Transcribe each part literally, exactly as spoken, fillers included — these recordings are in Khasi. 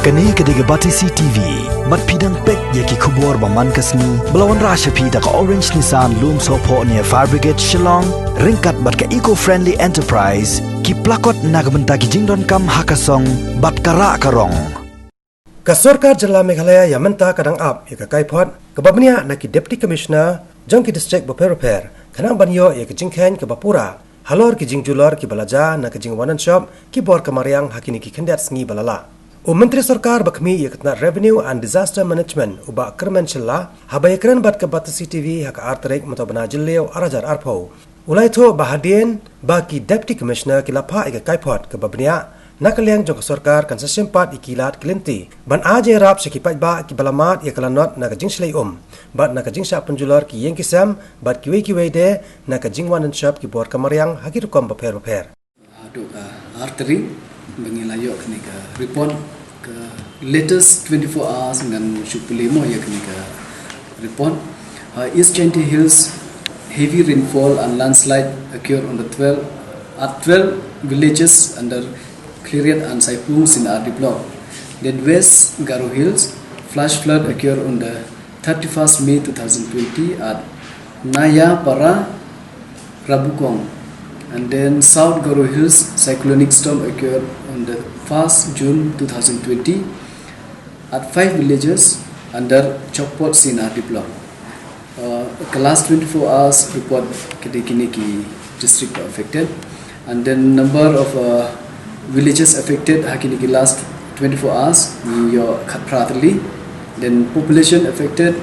Kane ka dei ka Batesi T V. Bad phi dang peit ïa ki khubor ba man ka sngi ba la wanrah sha phi da ka Orange Nissan Lumsohphoh near Fire Brigade Shillong, ryngkat bad ka Eco Friendly Enterprise, ki plakot na ka bynta ki jingdonkam ha ka song bad ka rah ka rong. Ka sorkar jylla Meghalaya ïa mynta ka dang ap ïa ka kaiphod kaba bniah na ki Deputy Commissioner jong ki district bapher bapher, khnang ban ïoh ïa ka jingkheiñ kaba pura halor ki jingjulor kiba la jia na ka jingwan shop ki bor ka mariang ha kine ki khyndiat sngi ba la lah. U Myntri Sorkar ba khmih ïa ka tnat Revenue and Disaster Management, u Bah Kyrmen Shylla, haba ïakren bad ka Batesi T V ha ka ar tarik mynta u bnai Jylliew ar hajar arphew, u la ïathuh ba hadien ba ki Deputy Commissioner ki la phah ïa ka kaiphod kaba bniah, na ka liang jong ka sorkar kan sa shim pat ïa ki lad ki lynti ban ai jingïarap sha ki paidbah kiba la mad ïa ka lanot na ka jingshlei um bad na ka jingshah pynjulor ki ïing ki sem bad kiwei kiwei de na ka jingwan shop ki bor ka mariang ha ki rukom bapher bapher. Haduh ka ar tarik ba ngi la ïoh kane ka report, ka latest twenty-four hours ngan shu pule mo ïa kane ka report. Uh, East Jaintia Hills, heavy rainfall and landslide occurred on the twelve, at twelve villages under Khliehriat and Saipung C and R D block. Then West Garo Hills, flash flood occurred on the thirty-first May two thousand twenty at Nayapara, Rabukong. And then South Garo Hills, cyclonic storm occurred on the first June two thousand twenty at five villages under Chokpot C and R D block. Uh, ka last twenty-four hours report ka dei kine ki district ba affected. And then number of, uh, villages affected ha kine ki last twenty-four hours, ngi ïoh khatphra tylli. Then population affected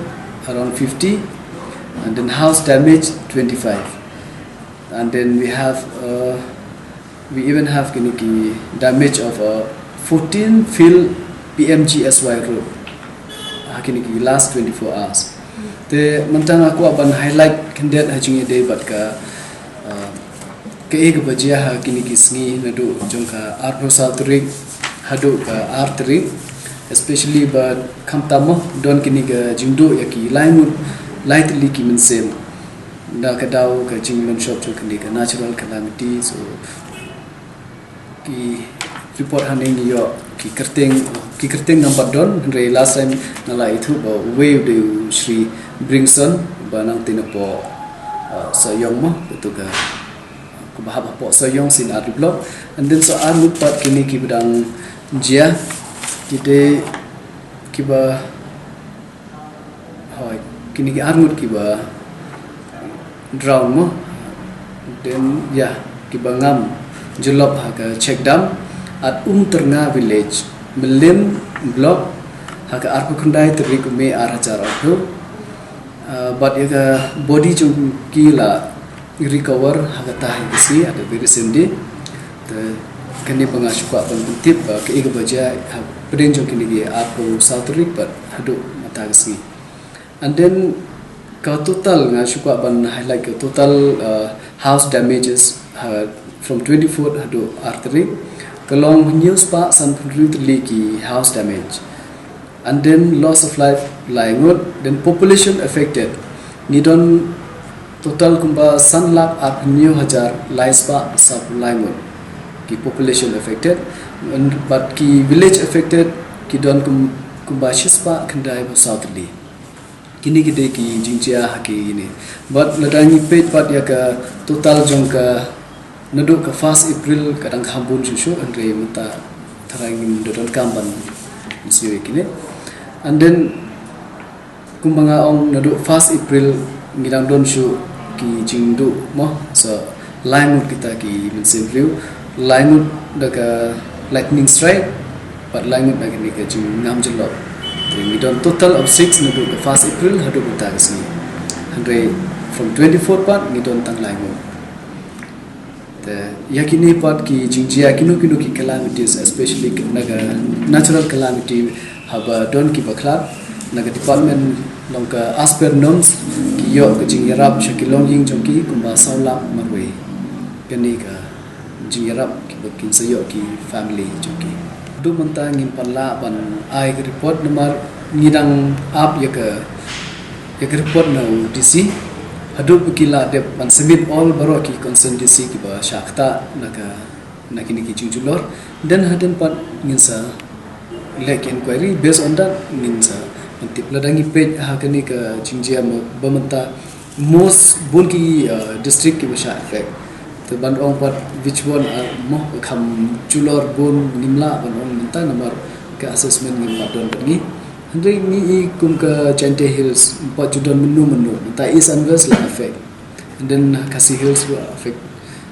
around fifty, and then house damage twenty-five. And then we have, uh, we even have kine ki damage of, uh, fourteen field P M G S Y road ha kine ki last twenty-four hours. Te mynta nga kwah ban highlight khyndiat ha jingïadei bad ka, uh, kaei kaba jia ha kine ki sngi naduh jong ka arphew saw tarik haduh ka ar tarik, especially ba khamtam mo don kine ka jingduh ïa ki lai ngut lai tylli ki mynsiem na ka daw ka jinglong shop jong kane ka natural calamity. So ki report hangne ngi ïoh ki kyrteng, ki kyrteng ngam pat don, hynrei last time nga la ïathuh ba uwei u dei u Shri Bringson ba nangtei napoh, uh, Sohiong mo, katu ka, kaba hap hapoh Sohiong C and R D block. And then sa ar ngut pat kine kiba dang jia, ki dei kiba Hooid, kine ki ar ngut kiba drown mo. Then, ïa, kiba ngam jyllop ha ka check dam at Umtyrnga village, Mylliem block, ha ka arphew khyndai tarik u May ar hajar arphew. Ah, bad ïa ka body jong ki la recover ha kata hi ka sngi, ha the very same day. Te kane ba nga shu kwah ban pyntip ba kaei kaba jia hapdeng jong kine ki arphew saw tarik bad haduh mynta ka sngi. And then ka total nga shu kwah ban highlight ka total, uh, house damages, uh, from twenty-fourth haduh ar tarik. Ka long hynñiew spah sanphew hynriew tylli ki house damage. And then loss of life lai ngut, then population affected. Ngi don total kumba san lak arphew hynñiew hajar lai spah saphew lai ngut ki population affected. And, but ki village affected ki don kum, kumba shi spah khyndai phew saw tylli. Kine ki dei ki jingjia ha kine. But lada ngi peit pat ïa ka total jong ka naduh ka first April ka dang kham bun shuh shuh, hynrei mynta tharai ngim da donkam ban siew ïa kine. And then kumba nga ong naduh first April ngi dang don shuh ki jingduh mo, so lai ngut kita ki mynsiem briew, lai ngut da ka lightning strike, bad lai ngut da kane ka jingngam jyllop. Te ngi don total of six naduh ka first April haduh mynta ka sngi. Hynrei from twenty-fourth pat ngi don tang lai ngut. Te ïa kine pat ki jingjia kino kino ki calamities, especially ki na ka natural calamity, haba don kiba khlad, na ka department long ka as per norms ki ïoh ka jingïarap sha ki longïing jong ki kumba saw lak marwei. Kane ka jingïarap kiba kin sa ïoh ki family jong ki. Haduh mynta ngim pat lah ban ai ka report namar ngi dang ap ïa ka, ïa ka report na u D C. Haduh ba ki lah dep ban submit all baroh ki concern D C kiba shah ktah na ka, na kine ki jingjulor. Then hadien pat ngin sa Leh ki inquiry, based on that ngin sa pyntip. Lada ngi peit ha kane ka jingjia ma ba mynta, most bun ki, uh, district kiba shah affect. Te ban ong pat which one, uh, mo, kham julor bun ngim lah ban ong mynta namar ka assessment ngim pat don bad ngi. Hynrei ngi i kum ka Jaintia Hills, pat ju don mynno mynno, mynta East and West la affect. And then Khasi Hills ruh affect.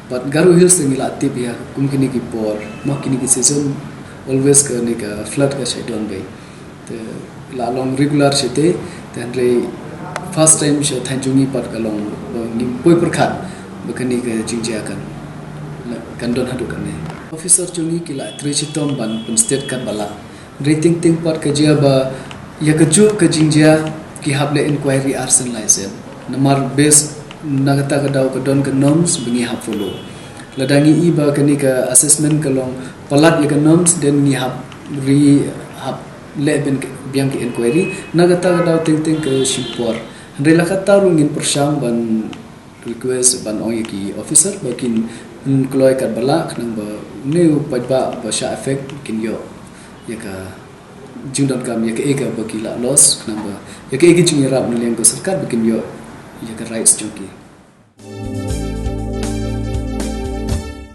But Garo Hills te ngi la tip ïa kum kine ki por, mo, kine ki season, always kane ka flood ka shah don bha. Te la long regular shatei, te hynrei first time sha thaiñ jong ngi pat ka long ba ngim poi pyrkhat ba kane ka jingjia kan, kan don haduh kane. Officer jong ngi ki la trei shitom ban pynstet katba lah. Hynrei teng teng pat ka jia ba ïa kajuh ka jingjia ki hap leh inquiry arsien laisien. Namar based na kata ka daw ka don ka norms ba ngi hap follow. Lada ngi i ba kane ka assessment ka long palat ïa ka norms, then ngi hap re, hap leh biang ki inquiry. Na kata ka daw teng teng ka shim por. Hynrei la kata ruh ngin pyrshang ban request ban ong ïa ki officer ba kin, mm, kloi katba lah khnang ba une u paidbah ba shah affect kin ïoh ïa ka jingdonkam, ïa kaei kaba ki la loss, khnang ba ïa kaei ka jingïarap na liang ka sorkar ba kin ïoh ïa ka rights jong ki.